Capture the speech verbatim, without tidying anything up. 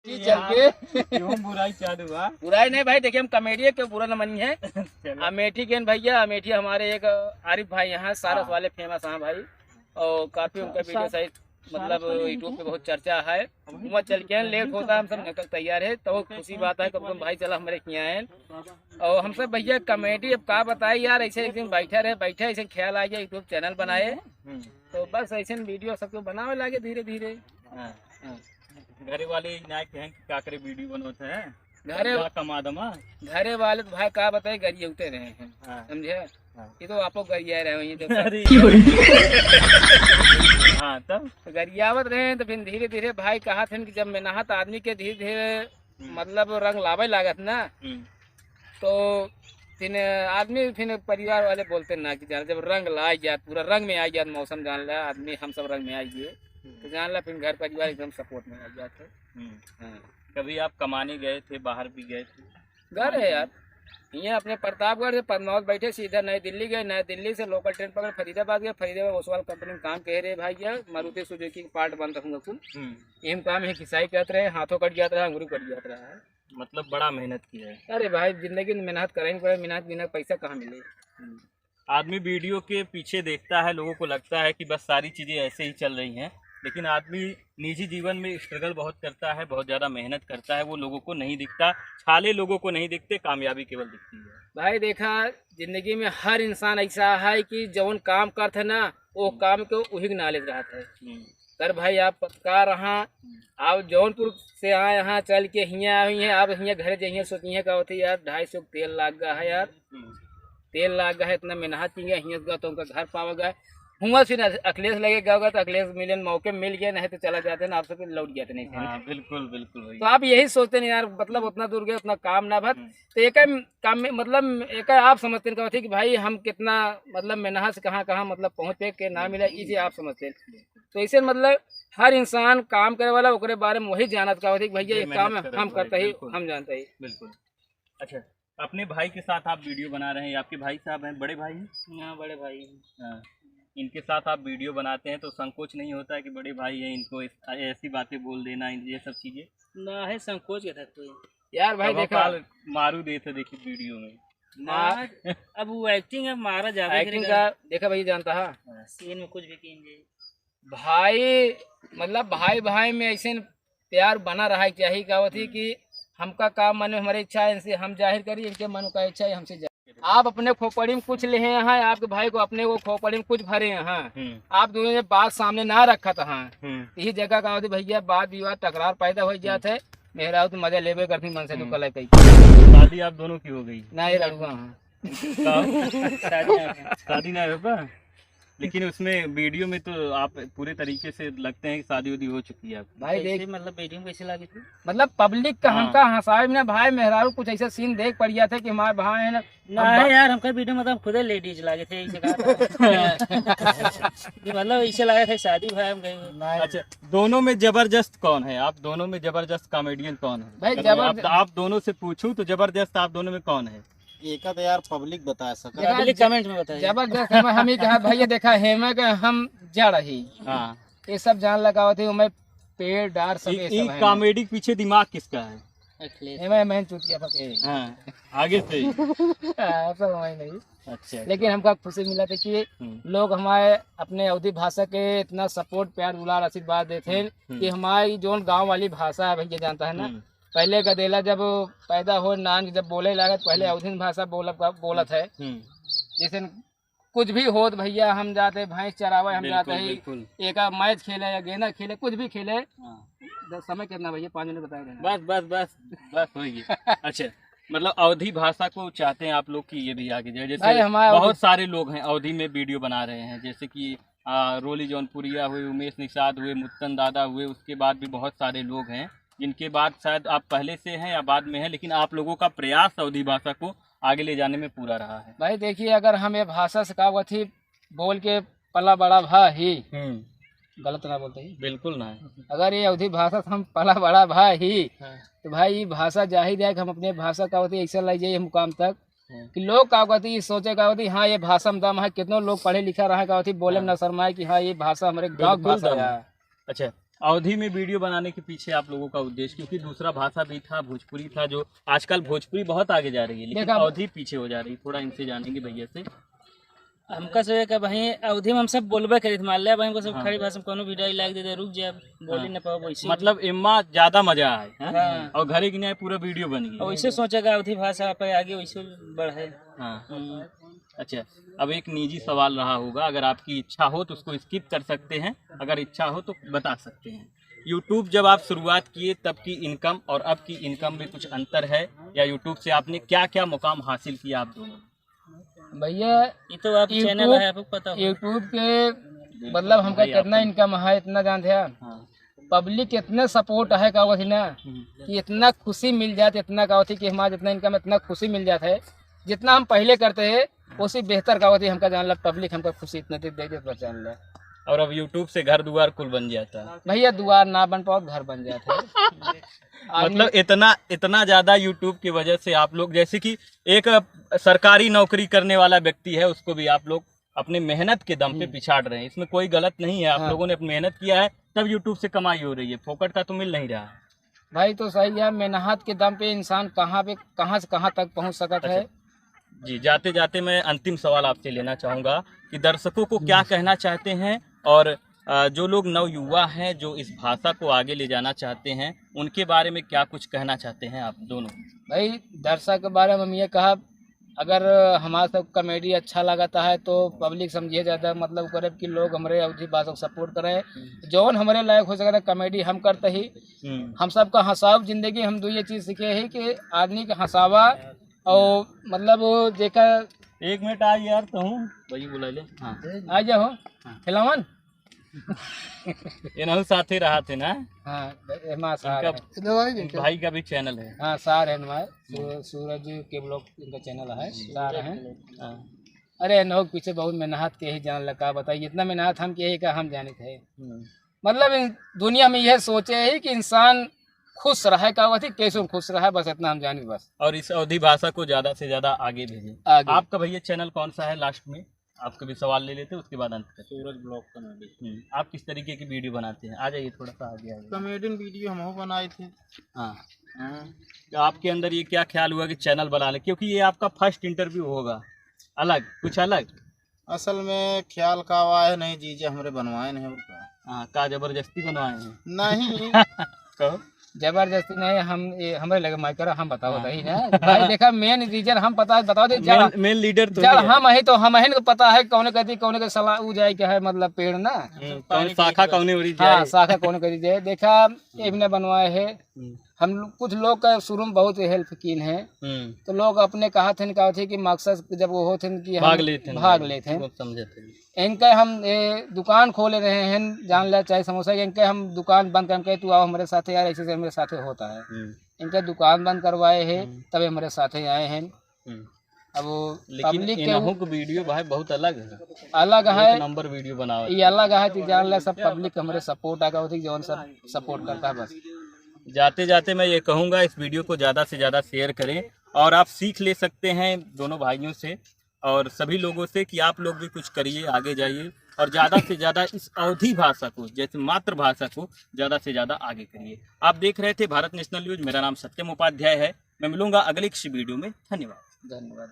जी, चल के। क्यों बुराई चालू बा? बुराई नहीं भाई, देखिए हम कॉमेडी के बुरा न मनी है। चलो। अमेठी के भैया, अमेठी हमारे एक आरिफ भाई यहाँ सारस हाँ। वाले फेमस हैं भाई, और काफी उनका वीडियो साइज मतलब YouTube पे बहुत चर्चा है। वहाँ चल के लेट होता है, हम सब निकल तैयार है, तो खुशी बात है कब भाई चला हमारे किया है। और हम सब भैया कॉमेडी अब का बताए यार, ऐसे एक दिन बैठा रहे, बैठा ऐसे ख्याल आ गया YouTube चैनल बनाए, हम्म। तो बस ऐसे वीडियो सबको बनावे लागे धीरे धीरे। हाँ। हाँ। घरे वाले ना कहें कि का करे वीडियो बनवत है, घरे जा कमा दमा। घरे वाले तो भाई का बताए, गरियौते रहे हैं, हाँ। समझे? हाँ। ये तो आपो गरिया रहे हैं, ये तो अरे। हाँ, तब? तो गरियावत रहे हैं, तो फिर धीरे धीरे भाई कहा थे कि जब मेहनत आदमी के धीरे धीरे हम्म। मतलब रंग लावे लागत ना, हम्म। तो फिर आदमी, फिर परिवार वाले बोलते ना कि जान, जब रंग ला जात, पूरा रंग में आ जात, मौसम जान ला, आदमी हम सब रंग में आ गए, हम्म। तो जान ला फिर घर परिवार एकदम सपोर्ट में आ जात है। हम्म। हाँ। कभी आप कमाने गए थे, बाहर भी गए थे? घर है यार, यहाँ अपने प्रतापगढ़ से पद्मावत बैठे सीधा नई दिल्ली गए, नई दिल्ली से लोकल ट्रेन पकड़े फरीदाबाद गए, फरीदाबाद ओसवाल कंपनी में काम कहे रहे भाई यार, मारुति सुजुकी के पार्ट बनत रहूँगा कुल। हम्म। यही काम है, घिसाई करत रहे, हाथों कट जात रहा, अंगुरी कट जात रहा है। मतलब बड़ा मेहनत किया है। अरे भाई, जिंदगी में मेहनत करे ही पड़े, मेहनत बिना पैसा कहाँ मिले? हम्म। आदमी वीडियो के पीछे देखता है, लोगों को लगता है कि बस सारी चीज़ें ऐसे ही चल रही हैं, लेकिन आदमी निजी जीवन में स्ट्रगल बहुत करता है, बहुत ज़्यादा मेहनत करता है, वो लोगों को नहीं दिखता, छाले लोगों को नहीं दिखते, कामयाबी केवल दिखती है। भाई देखा, जिंदगी में हर इंसान ऐसा है कि जौन काम करत है ना, वो हम्म। काम के वही के नॉलेज रहत है। हम्म। कर भाई आप पत्रकार रहा, हम्म। आप जौनपुर से आए यहाँ चल के हियाँ आए हुई हैं, आप हियाँ घरे जइहे सोचिहे का होती यार, ढाई सौ तेल लाग गया है यार, हम्म। तेल लाग गया है, इतना मेहनत की गया, हियाँ गया तो उनका घर पावा गया। हुआ फिर अखिलेश लगे गया होगा तो अखिलेश मिलन मौके मिल गए, नहीं तो चला जाते ना, आप सब लौट जाते नहीं थे। हाँ, बिल्कुल, बिल्कुल भाई। तो आप यही सोचते नहीं यार, मतलब उतना दूर गए, उतना काम ना भर। हम्म। तो एक काम में, मतलब एक आप समझते हैं का होती कि भाई हम कितना, मतलब मेहनत से कहाँ, कहाँ मतलब पहुँचे के ना मिला, इसे आप समझते हैं। तो इसे मतलब हर इंसान काम करे वाला ओकरे बारे में वही जानत का होती कि भैया ये ये काम मेहनत करे हम वाला, करते ही, बिल्कुल। हम जानते ही। बिल्कुल। अच्छा, अपने भाई के साथ आप वीडियो बना रहे हैं, आपके भाई साहब हैं, बड़े भाई हैं? हाँ, बड़े भाई हैं। हाँ, इनके साथ आप वीडियो बनाते हैं तो संकोच नहीं होता है कि बड़े भाई हैं, इनको इस, ऐसी बातें बोल देना, इन, ये सब चीज़ें? ना है, संकोच के था कोई। यार भाई कभो देखा काल मारू देत है, देखी वीडियो में। मार ना, अब वो एक्टिंग है, मारा जावे एक्टिंग करेगा। का देखा भाई जानता है। सीन में कुछ भी कीजिए। भाई, मतलब भाई भाई में ऐसे प्यार बना रहा है, क्या ही कहावत है हम्म। कि हमका काम मन में हमारी इच्छा है, इनसे हम जाहिर करी, इनके मन का इच्छा है, हमसे जाहिर करी। आप अपने खोपड़ी में कुछ ले हैं, आपके भाई को अपने को खोपड़ी में कुछ भरे हैं, हम्म। आप दोनों ने बात सामने ना रखा था, हम्म। यही जगह का होती भैया, बात विवाद तकरार पैदा हो जात है। मेहरारू तो मजा लेबे करती मन से, तो हम्म। कल कही। शादी आप दोनों की हो गई? नहीं, रड़ुआ हाँ। का? शादी ना हो। शादी ना हो का? लेकिन उसमें वीडियो में तो आप पूरे तरीके से लगते हैं कि शादी उदी हो चुकी है आपकी। भाई कैसे, देख, मतलब वीडियो में कैसे लगी थी? मतलब पब्लिक का हाँ। हमका हंसावे में ना भाई, मेहरारू कुछ ऐसा सीन देख पड़ गया था कि हमारे भाई है ना, ना अब है यार, हमका वीडियो में तो हम खुदे लेडीज लागे थे, ऐसे कहा था। कि मतलब ऐसे लगा था शादी भाई हम गए। अच्छा, दोनों में जबरदस्त कौन है? आप दोनों में जबरदस्त कॉमेडियन कौन है? भाई, अगर जबरदस्त आप, आप दोनों से पूछूं तो जबरदस्त आप दोनों में कौन है? एका तो यार पब्लिक बता सकत। देखा, पब्लिक ज-, कमेंट में बताइए। जबरदस्त हम, हम ही कहा भैया, देखा हेमा के हम जड़ ही। हाँ। ये सब जान लगावत है, मैं पेड़ डार सब ई, ये ई सब है। कॉमेडी के पीछे दिमाग किसका है? अखिलेश। हेमा, मैं चूतिया पके। हाँ, आगे से ही। हाँ, सब हमारे नहीं। अच्छा। लेकिन हमका खुशी मिला था कि हम्म। लोग हमारे अपने अवधी भाषा के इतना सपोर्ट, प्यार, दुलार, आशीर्वाद देते हैं हम्म। कि हमारी जोन गांव वाली भाषा है भैया, जानता है ना, हम्म। पहले गदेला जब पैदा हो, नान जब बोले लागत, पहले हम्म। अवधिन भाषा बोलब, बोलत है। हम्म। जैसे कुछ भी होत भैया, हम जाते भैंस चरावे, हम बिल्कुल, जाते ही बिल्कुल। एका मैच खेले या गेंदा खेले, कुछ भी खेले। हाँ। दस, समय कितना भैया? पाँच मिनट बताए रहना। बस, बस, बस, बस हो गई। अच्छा, मतलब अवधी भाषा को चाहते हैं आप लोग कि ये भी आगे जाए? जैसे भाई, हमारे बहुत अवधी सारे लोग हैं अवधी में वीडियो बना रहे हैं, जैसे कि आ, रोली जौनपुरिया हुए, उमेश निषाद हुए, मुत्तन दादा हुए, उसके बाद भी बहुत सारे लोग हैं जिनके बाद शायद आप पहले से हैं या बाद में हैं, लेकिन आप लोगों का प्रयास अवधी भाषा को आगे ले जाने में पूरा रहा है। भाई देखिए, अगर हम ये भाषा से का हुआ थी बोल के पला बड़ा भा ही, हम्म। गलत ना बोलते ही। बिल्कुल ना। अगर ये अवधी भाषा से हम पला बड़ा भा ही, हाँ। तो भाई ये भाषा जाहिर है कि हम अपने भाषा का होती ऐसा ले जाइए मुकाम तक हाँ। कि लोग का कहती, ये सोचे का कहती, हाँ, ये भाषा में दम है। कितनों लोग पढ़े लिखा रहा का कहती, बोले हाँ। ना शर्माए कि हाँ, ये भाषा हमारे गाँव की बिल्कुल भाषा दम है। है। अच्छा, अवधी में वीडियो बनाने के पीछे आप लोगों का उद्देश्य, क्योंकि दूसरा भाषा भी था, भोजपुरी था, जो आजकल भोजपुरी बहुत आगे जा रही है, लेकिन देखा, अवधी पीछे हो जा रही है। थोड़ा इनसे जानेंगे भैया से। हमका से का भाई, अवधी में हम सब बोलबे करी, मान ले भाई, हमको सब हाँ। खड़ी भाषा में कोनो भी dialogue दे दे, रुक जाए, बोली हाँ। ना पाओ वैसे। मतलब, एम्मा ज्यादा मजा आए, हैं? हाँ। और घरे की नहीं, पूरा वीडियो बन गई। वैसे सोचेगा, अवधी भाषा पे आगे वैसे बढ़े। हाँ। हम्म। अच्छा, अब एक निजी सवाल रहा होगा, अगर आपकी इच्छा हो तो उसको skip कर सकते हैं, अगर इच्छा हो तो बता सकते हैं। YouTube जब आप शुरुआत किए तब की इनकम और अब की इनकम में कुछ अंतर है, या YouTube से आपने क्या क्या मुकाम हासिल किया आप दोनों? भैया, ये तो आप चैनल YouTube, है, आपको पता होगा। YouTube के मतलब हमका भाई, कितना आपको इनकम है, इतना जानते हैं। हाँ। पब्लिक इतने सपोर्ट है, का होती ना हम्म। कि इतना खुशी मिल जात, इतना का होती कि हमारा जितना इनकम, इतना खुशी मिल जात है, जितना हम पहले करते हैं, उससे बेहतर का होती हमका जान ला, पब्लिक हमका खुशी इतने दे दे, बस जान ला। और अब YouTube से घर दुआर कुल बन जाता है। भैया, दुआर ना बन पाओ, घर बन जाता है। आदमी मतलब, इतना, इतना ज्यादा YouTube की वजह से आप लोग, जैसे कि एक, अ, सरकारी नौकरी करने वाला व्यक्ति है, उसको भी आप लोग अपने मेहनत के दम पे हम्म। पिछाड़ रहे हैं। इसमें कोई गलत नहीं है, आप हाँ। लोगों ने अपनी मेहनत किया है, तब YouTube से कमाई हो रही है, फोकट का तो मिल नहीं रहा है। भाई, तो सही है, मेहनत के दम पे इंसान कहाँ पे, कहाँ से कहाँ तक पहुँच सकत है। अच्छा। जी, जाते जाते मैं अंतिम सवाल आपसे लेना चाहूँगा कि दर्शकों को क्या हम्म। कहना चाहते हैं, और, अ, जो लोग नवयुवा हैं, जो इस भाषा को आगे ले जाना चाहते हैं, उनके बारे में क्या कुछ कहना चाहते हैं आप दोनों? भाई, दर्शक के बारे में हम ये कहब, अगर हमारा सब कॉमेडी अच्छा लगता है तो पब्लिक समझिए ज्यादा, मतलब, करे कि लोग हमरे अवधी भाषा को सपोर्ट करें। जौन हमरे लायक हो सकता है कॉमेडी हम करते ही। हम्म। हम सबका हंसाव जिंदगी, हम दो ये चीज सीखे ही कि आदमी के हंसावा और, मतलब, वो जेकर एक मिनट आ यार, तो हूँ वही बुला ले। हाँ। आ जाओ। हाँ। खिलावन। ये नहु साथे रहा थे ना? हाँ, एमा सार उनका है। इधर आइए इन क्या? भाई का भी चैनल है। हाँ, सार है हमारे। सू-, सूरज के ब्लॉग इनका चैनल है, सार हैं। हाँ। अरे, इन्हों के पीछे बहुत मेहनत के ही जान लगा, बताइए, इतना मेहनत हम के ही का हम जानित है। हम्म। मतलब, इन दुनिया में यह सोचे ही कि इंसान खुश रहे, का बात है, कैसे खुश रहे, बस इतना हम जानित बस। और इस अवधी भाषा को ज्यादा से ज्यादा आगे भेजें। आगे। आपका भैया चैनल कौन सा है, लास्ट में आपका भी सवाल ले लेते हैं, उसके बाद अंत करते हैं। सूरज ब्लॉग कॉमेडी। हम्म, आप किस तरीके की वीडियो बनाते हैं? आ जाइए, थोड़ा सा आगे आइए। कॉमेडियन वीडियो हम हो बनाए थे। हाँ। हाँ। तो आपके अंदर ये क्या ख्याल हुआ कि चैनल बना ले, क्योंकि ये आपका फर्स्ट इंटरव्यू होगा, अलग, कुछ अलग? असल में ख्याल का आवा है, नहीं जीजे हमरे बनवाए नहीं और का। हाँ, का जबरदस्ती बनवाए हैं? नहीं। कहो। जबरदस्ती नहीं, हम, ये हमरे लगे माइक करो, हम बताओ हाँ। रही ना। भाई देखा, मेन रीजन हम पता है, बताओ दे, जब मेन, मेन लीडर तो जब ही है। हम है तो हम है ना पता है कौन कहती, कौन के सलाह ऊ जाए के है, मतलब, पेड़ ना। हम्म, कौन शाखा कौन ओरी हाँ, जाए। शाखा कौन करी जाए। देखा, ये भी ना बनवाए है। हम्म। हम लोग, कुछ लोग का शुरू में बहुत हेल्प कीन है। हम्म। तो लोग अपने कहा थे, कहा थे कि मकसद जब वो होते हैं कि हम भाग लेते हैं भाग भाई, लेते हैं। वो समझे थे। इनके हम, ए, दुकान खोले रहे हैं, जान ले चाहे समोसा के, इनके हम दुकान बंद करके, "तू आओ हमारे साथ यार, ऐसे, ऐसे हमारे साथ होता है।" हम्म। इनके दुकान बंद करवाए हैं, हम्म। तब हमारे साथ आए हैं। हम्म। अब वो लेकिन पब्लिक के इनहू के वीडियो भाई बहुत अलग है। अलग है। एक नंबर वीडियो बनावत। ये अलग है कि जान ले सब पब्लिक हमरे सपोर्ट आगा होती, जौन सब सपोर्ट करता है बस। जाते जाते मैं ये कहूँगा, इस वीडियो को ज़्यादा से ज़्यादा शेयर करें और आप सीख ले सकते हैं दोनों भाइयों से और सभी लोगों से कि आप लोग भी कुछ करिए, आगे जाइए और ज़्यादा से ज़्यादा इस अवधी भाषा को, जैसे मातृभाषा को, ज़्यादा से ज़्यादा आगे करिए। आप देख रहे थे भारत नेशनल न्यूज, मेरा नाम सत्यम उपाध्याय है। मैं मिलूंगा अगले किसी वीडियो में। धन्यवाद। धन्यवाद।